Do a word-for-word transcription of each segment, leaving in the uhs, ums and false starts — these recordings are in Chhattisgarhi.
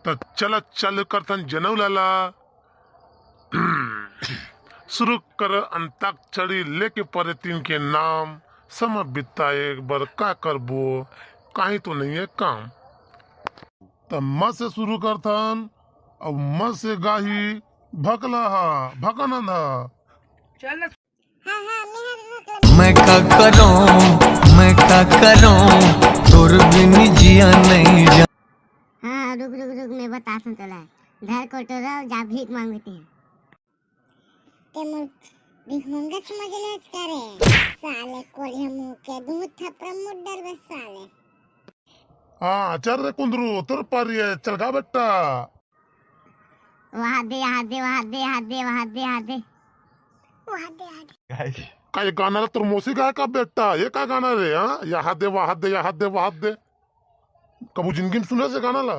त चला चालू करथन जनऊ लाला। शुरू कर अंताक्षरी, लेके परे तीन के नाम। समय बिताए बर का करबो, काहीं तो नइये काम। त म से शुरू करथन, अउ म से गाही भकला हा, भकानंद हा। मैं का करूं, मैं का करूं, तोर बिन जिया नहीं जा। हाँ, रुक रुक रुक, मैं बताथंव तोला। धर कोटोरा अउ जा भीख मांगते हैं। ते मोर भिखमंगा समझ ले करे। साले कोढ़िया मुंह के, दू थप्पड़ मुड़ डरबे साले। हाँ, चल रे कुंदरू, तोर पारी हे, चल गा बेटा। वहा दे, यहाँ दे, वहा दे, यहाँ दे, वहा दे, यहाँ दे। वहा दे, यहाँ दे। का ये गाना ला तोर मौसी गाय का बेटा? ये का गाना रे? हाँ, यहाँ दे, वहा दे, यहाँ दे, वहा दे। कभू जिंदगी में सुने से गाना ला?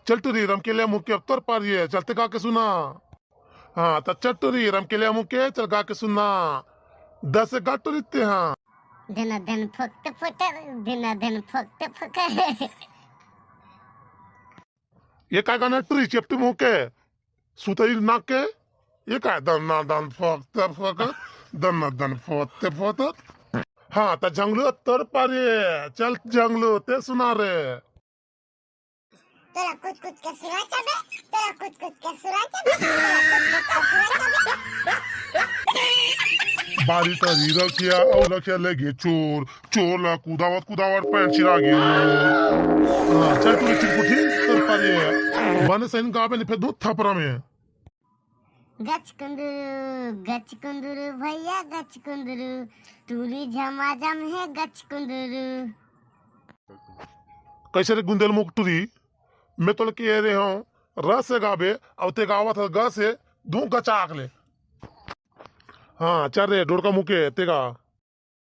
चल टुरी, रमकेलिया मुके, अब तोर पारी हे, चल ते गा के सुना। हाँ, त चल टुरी, रमकेलिया मुके, चल गा के सुना। दस से गा टुरी ते हाँ। धन धन फक्त फकर, धन धन फक्त फकर। ये का गाना टुरी, चेपटी मुके, सुतई नाक के? ये का दन्ना दन फक्त फकर, दन्ना दन फक्त फकर। हाँ, त झंगलू तोर पारी हे, चल झंगलू ते सुना रे। तोला कुछ कुछ के सुना चाबे, तोला कुछ कुछ के सुना चाबे, तोला कुछ कुछ के सुना चाबे। बारी तरी रखिया, अउ रखिया लेगे चोर, चोर ला कुदावत कुदावत पैंट चिरा गे। हाँ, चल टुरी चिरकुटी, तोर पारी हे। बने सही गाबे नहीं फेर दू थपरा में। गच कुंदरू, गच कुंदरू भैया, गच कुंदरू, टुरी झमाझम हे गच कुंदरू। कैसे रे गुंदेल मुख टुरी, मैं तोला कहे रहे हंव, र से गाबे, अउ ते गावत हस ग से, दू गचाक ले। हाँ, चल रे, डोड़का मुके, ते गा।